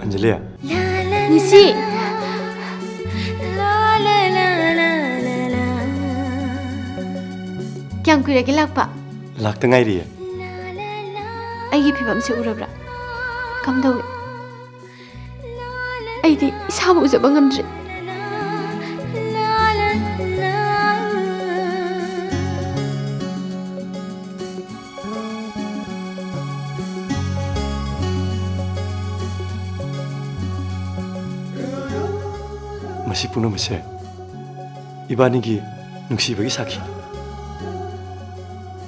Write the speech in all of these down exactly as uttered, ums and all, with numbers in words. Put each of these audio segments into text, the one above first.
ꯑꯟꯖꯂꯤ꯫ ꯅꯤꯁꯤ! ꯀꯌꯥꯝ ꯀꯨꯏꯔꯒꯦ ꯂꯥꯛꯄ? ꯂꯥꯛꯇ ꯉꯥꯏꯔꯤꯌꯦ꯫ ꯑꯩꯒꯤ ꯐꯤꯕꯝꯁꯦ ꯎꯔꯕ꯭ꯔꯥ? ꯀꯝꯗꯧꯏ? ꯑꯩꯗꯤ ꯏꯁꯥꯕꯨ ꯎꯖꯕ ꯉꯝꯗ꯭ꯔꯦ꯫ ꯃꯁꯤ ꯄꯨꯝꯅꯃꯛꯁꯦ ꯏꯕꯥꯅꯤꯒꯤ ꯅꯨꯡꯁꯤꯕꯒꯤ ꯁꯥꯈꯤꯅꯤ꯫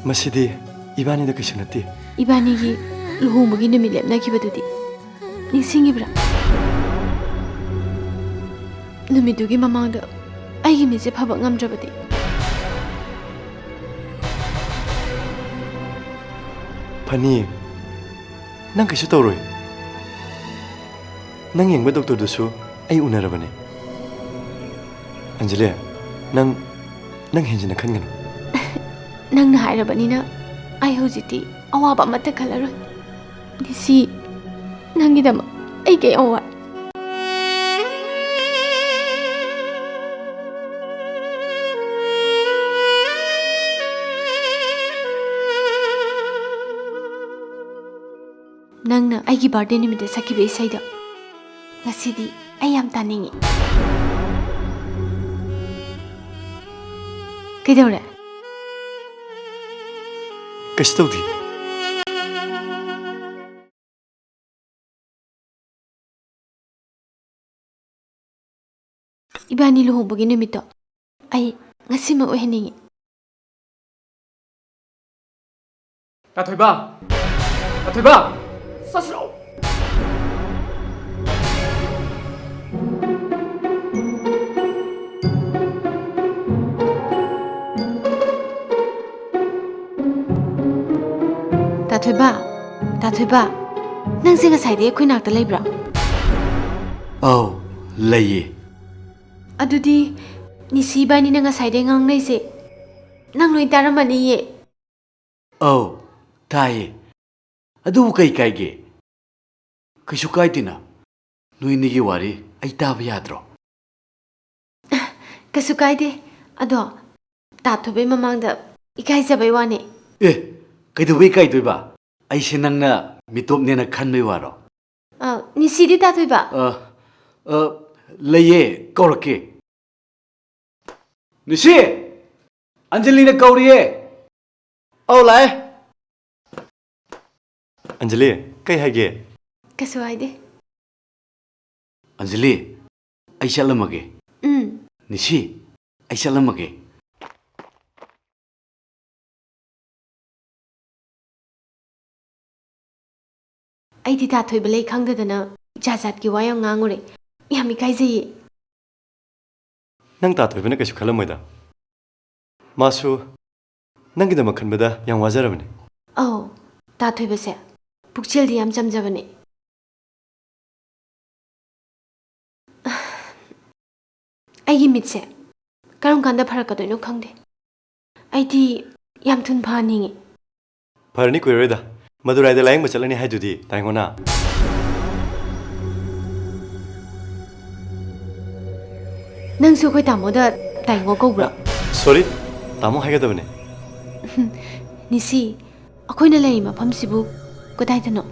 ꯃꯁꯤꯗꯤ ꯏꯕꯥꯅꯤꯗ ꯀꯩꯁꯨ ꯅꯠꯇꯦ꯫ ꯏꯕꯥꯅꯤꯒꯤ ꯂꯨꯍꯣꯡꯕꯒꯤ ꯅꯨꯃꯤꯠ ꯂꯦꯞꯅꯈꯤꯕꯗꯨꯗꯤ ꯅꯤꯡꯁꯤꯡꯉꯤꯕ꯭ꯔꯥ? ꯅꯨꯃꯤꯠꯇꯨꯒꯤ ꯃꯃꯥꯡꯗ ꯑꯩꯒꯤ ꯃꯤꯠꯁꯦ ꯐꯕ ꯉꯝꯗ꯭ꯔꯕꯗꯤ? ꯐꯅꯤ, ꯅꯪ ꯀꯩꯁꯨ ꯇꯧꯔꯣꯏ꯫ ꯅꯪ ꯌꯦꯡꯕ ꯗꯣꯛꯇꯔꯗꯨꯁꯨ ꯑꯩ ꯎꯅꯔꯕꯅꯦ꯫ ꯑꯟꯖꯂꯤ, ꯅꯪ, ꯅꯪ ꯍꯦꯟꯖꯤꯟꯅ ꯈꯟꯒꯅꯨ꯫ ꯅꯪꯅ ꯍꯥꯏꯔꯕꯅꯤꯅ ꯑꯩ ꯍꯧꯖꯤꯛꯇꯤ ꯑꯋꯥꯕ ꯑꯃꯠꯇ ꯈꯜꯂꯔꯣꯏ꯫ ꯅꯤꯁꯤ, ꯅꯪꯒꯤꯗꯃꯛ ꯑꯩ ꯀꯩ ꯑꯋꯥ ꯅꯪꯅ ꯑꯩꯒꯤ ꯕꯥꯔꯗꯦ ꯅꯨꯃꯤꯠꯇ ꯁꯛꯈꯤꯕ ꯏꯁꯩꯗꯣ ꯉꯁꯤꯗꯤ ꯑꯩ ꯌꯥꯝ ꯇꯥꯅꯤꯡꯉꯤ꯫ ꯀꯩꯗꯧꯔꯦ? ꯀꯩꯁꯨ ꯇꯧꯗꯦ꯫ ꯏꯕꯥꯅꯤ ꯂꯨꯍꯣꯡꯕꯒꯤ ꯅꯨꯃꯤꯠꯇꯣ ꯑꯩ ꯉꯁꯤꯃꯛ ꯑꯣꯏꯍꯟꯅꯤꯡꯉꯤ꯫ ꯇꯥꯊꯣꯏꯕ! ꯇꯥꯊꯣꯏꯕ! ꯆꯠꯁꯤꯔꯣ! ꯇꯥꯊꯣꯏꯕ, ꯇꯥꯊꯣꯏꯕ, ꯅꯪꯁꯦ ꯉꯁꯥꯏꯗꯩ ꯑꯩꯈꯣꯏ ꯅꯥꯛꯇ ꯂꯩꯕ꯭ꯔꯥ? ꯑꯧ, ꯂꯩꯌꯦ꯫ ꯑꯗꯨꯗꯤ ꯅꯤꯁꯤ ꯏꯕꯥꯅꯤꯅ ꯉꯁꯥꯏꯗꯩ ꯉꯥꯡꯅꯩꯁꯦ ꯅꯪ ꯂꯣꯏ ꯇꯥꯔꯝꯃꯅꯤꯌꯦ꯫ ꯑꯧ, ꯇꯥꯏꯌꯦ꯫ ꯑꯗꯨꯕꯨ ꯀꯩ ꯀꯥꯏꯒꯦ? ꯀꯩꯁꯨ ꯀꯥꯏꯗꯦꯅ꯫ ꯅꯣꯏꯅꯤꯒꯤ ꯋꯥꯔꯤ ꯑꯩ ꯇꯥꯕ ꯌꯥꯗ꯭ꯔꯣ? ꯀꯩꯁꯨ ꯀꯥꯏꯗꯦ꯫ ꯑꯗꯣ, ꯇꯥ ꯊꯣꯏꯕꯩ ꯃꯃꯥꯡꯗ ꯏꯀꯥꯏꯖꯕꯩ ꯋꯥꯅꯦ꯫ ꯑꯦ, ꯀꯩꯗꯧꯕꯩ ꯏꯀꯥꯏꯗꯣꯏꯕ? ꯑꯩꯁꯦ ꯅꯪꯅ ꯃꯤꯇꯣꯞꯅꯦꯅ ꯈꯟꯕꯩ ꯋꯥꯔꯣ? ꯑ, ꯅꯤꯁꯤꯗꯤ, ꯇꯥ ꯊꯣꯏꯕ? ꯑ, ꯑ, ꯂꯩꯌꯦ, ꯀꯧꯔꯛꯀꯦ꯫ ꯅꯤꯁꯤ! ꯑꯟꯖꯂꯤꯅ ꯀꯧꯔꯤꯌꯦ꯫ ꯑꯧ, ꯂꯥꯛꯑꯦ꯫ ꯑꯟꯖꯂꯤ, ꯀꯩ ꯍꯥꯏꯒꯦ? ꯀꯩꯁꯨ ꯍꯥꯏꯗꯦ꯫ ꯑꯟꯖꯂꯤ, ꯑꯩ ꯆꯠꯂꯝꯃꯒꯦ꯫ ꯎꯝ꯫ ꯅꯤꯁꯤ, ꯑꯩ ꯆꯠꯂꯝꯃꯒꯦ꯫ ꯑꯩꯗꯤ ꯇꯥ ꯊꯣꯏꯕ ꯂꯩ ꯈꯪꯗꯗꯅ ꯖꯥꯠ ꯖꯥꯠꯀꯤ ꯋꯥ ꯌꯥꯝ ꯉꯥꯡꯉꯨꯔꯦ꯫ ꯌꯥꯝ ꯏꯀꯥꯏꯖꯩꯌꯦ꯫ ꯅꯪ ꯇꯥ ꯊꯣꯏꯕꯅ ꯀꯩꯁꯨ ꯈꯜꯂꯝꯃꯣꯏꯗ꯫ ꯃꯥꯁꯨ ꯅꯪꯒꯤꯗꯃꯛ ꯈꯟꯕꯗ ꯌꯥꯝ ꯋꯥꯖꯔꯕꯅꯤ꯫ ꯑꯧ, ꯇꯥ ꯊꯣꯏꯕꯁꯦ ꯄꯨꯛꯆꯦꯜꯗꯤ ꯌꯥꯝ ꯆꯝꯖꯕꯅꯦ꯫ ꯑꯩꯒꯤ ꯃꯤꯠꯁꯦ ꯀꯔꯝ ꯀꯥꯟꯗ ꯐꯔꯛꯀꯗꯣꯏꯅꯣ ꯈꯪꯗꯦ꯫ ꯑꯩꯗꯤ ꯌꯥꯝ ꯊꯨꯅ ꯐꯍꯟꯅꯤꯡꯉꯤ꯫ ꯐꯔꯅꯤ, ꯀꯨꯏꯔꯔꯣꯏꯗ꯫ ꯃꯗꯨꯔꯥꯏꯗ ꯂꯥꯌꯦꯡꯕ ꯆꯠꯂꯅꯤ ꯍꯥꯏꯗꯨꯗꯤ, ꯇꯥꯏꯉꯣꯅ꯫ ꯅꯪꯁꯨ ꯑꯩꯈꯣꯏ ꯇꯥꯃꯣꯗ ꯇꯥꯏꯉꯣ ꯀꯧꯕ꯭ꯔꯥ? ꯁꯣꯔꯤ, ꯇꯥꯃꯣ ꯍꯥꯏꯒꯗꯕꯅꯦ꯫ ꯅꯤꯁꯤ, ꯑꯩꯈꯣꯏꯅ ꯂꯩꯔꯤ ꯃꯐꯝꯁꯤꯕꯨ ꯀꯗꯥꯏꯗꯅꯣ?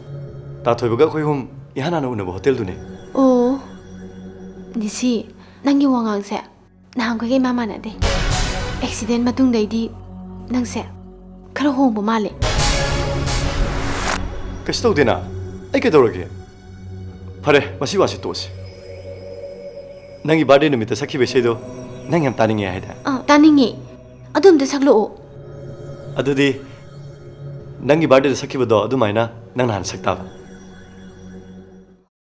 ꯇꯥ ꯊꯣꯏꯕꯒ ꯑꯩꯈꯣꯏ ꯑꯍꯨꯝ ꯏꯍꯥꯟ ꯍꯥꯟꯅ ꯎꯅꯕ ꯍꯣꯇꯦꯜꯗꯨꯅꯦ꯫ ꯑꯣ, ꯅꯤꯁꯤ, ꯅꯪꯒꯤ ꯋꯥꯉꯥꯡꯁꯦ ꯅꯍꯥꯟꯈꯣꯏꯒ ꯏꯃꯥꯟ ꯃꯥꯟꯅꯗꯦ꯫ ꯑꯦꯛꯁꯤꯗꯦꯟ ꯃꯇꯨꯡꯗꯩꯗꯤ ꯅꯪꯁꯦ ꯈꯔ ꯍꯣꯡꯕ ꯃꯥꯜꯂꯦ꯫ ꯀꯩꯁꯨ ꯇꯧꯗꯦꯅ꯫ ꯑꯩ ꯀꯩꯗꯧꯔꯒꯦ? ꯐꯔꯦ, ꯃꯁꯤ ꯋꯥꯁꯤ ꯇꯣꯛꯑꯁꯤ꯫ ꯅꯪꯒꯤ ꯕꯥꯔꯗꯦ ꯅꯨꯃꯤꯠꯇ ꯁꯛꯈꯤꯕ ꯏꯁꯩꯗꯣ ꯅꯪ ꯌꯥꯝ ꯇꯥꯅꯤꯡꯉꯦ ꯍꯥꯏꯗꯥꯏ? ꯑꯥ, ꯇꯥꯅꯤꯡꯉꯦ꯫ ꯑꯗꯨ ꯑꯝꯇ ꯁꯛꯂꯛꯑꯣ꯫ ꯑꯗꯨꯗꯤ ꯅꯪꯒꯤ ꯕꯥꯔꯗꯦꯗ ꯁꯛꯈꯤꯕꯗꯣ ꯑꯗꯨꯃꯥꯏꯅ ꯅꯪ ꯅꯍꯥꯟ ꯁꯛ ꯇꯥꯕ꯫